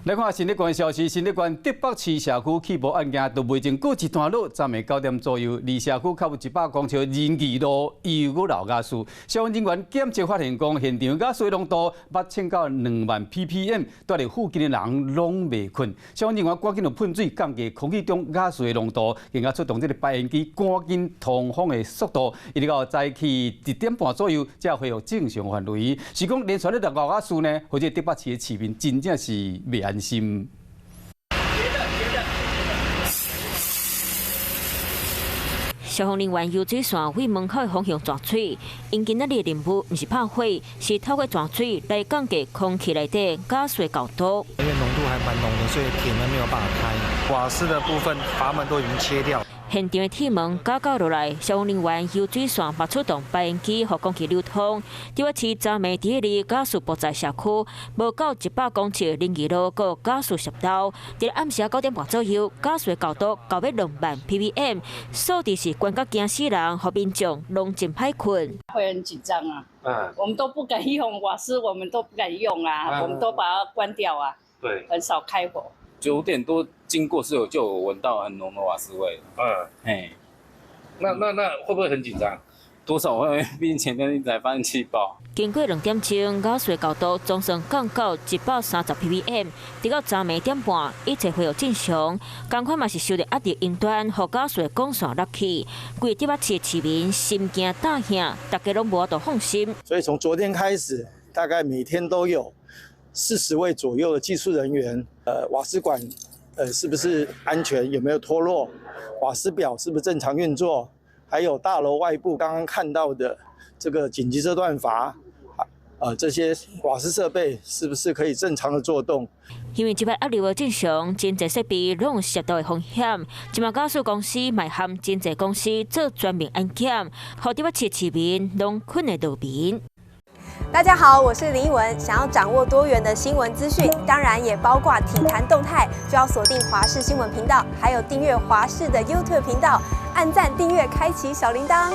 來看新竹縣消息，新竹縣竹北市社區氣爆案件都未經過一段落，昨暝9點左右，離社區較有100公尺仁義路又閣漏瓦斯。消防人員檢測發現，講現場瓦斯濃度捌稱到2萬 ppm，蹛佇附近的人攏袂睏。消防人員趕緊用噴水降低空氣中瓦斯的濃度，更加出動這个排煙機，趕緊通風的速度，一直到早起1點半左右，才恢復正常範圍。是講連續咧漏瓦斯呢，予這竹北市的市民真正是袂安心。消防人員油水線對門口的方向濺水，𪜶今仔日的任務毋是拍火，是透過濺水來降低空氣內底瓦斯濃度。因為濃度還蠻濃的，所以鐵門沒有辦法開。瓦斯的部分閥門都已經切掉。現場的鐵門絞絞落來，消防人員油水線嘛出動排煙機，予空氣流通。竹北市昨暝佇彼个瓦斯爆炸社區，無夠100公尺仁義路閣瓦斯洩漏。佇暗時9點半左右，瓦斯濃度到欲2萬 ppm，數字是懸甲驚死人，予民眾攏真歹睏。會很緊張啊！我們都不敢用瓦斯，我們都不敢用啊，我們都把它關掉啊。很少開火。 9點多經過時候就有聞到很濃的瓦斯味。嘿，那會不會很緊張？多少會，畢竟前天才發生氣爆。經過2點鐘，瓦斯濃度總算降到130 ppm，直到昨暝點半，一切恢復正常。仝款嘛是受著壓力終端，予瓦斯管線落去，規竹北市市民心驚膽嚇，大家攏無法度放心。所以從昨天開始，大概每天都有40位左右的技術人員，瓦斯管，是不是安全？有沒有脫落？瓦斯表是不是正常運作？還有大樓外部剛剛看到的這個緊急遮斷閥，這些瓦斯設備是不是可以正常的作動？因為這擺壓力無正常，真濟設備攏有洩漏的風險。這馬瓦斯公司嘛和真濟公司做全面安檢，予竹北市市民攏睏會落眠。大家好，我是林奕文。想要掌握多元的新聞資訊，當然也包括體壇動態，就要鎖定華視新聞頻道，還有訂閱華視的 YouTube 頻道，按讚、訂閱、開啟小鈴鐺。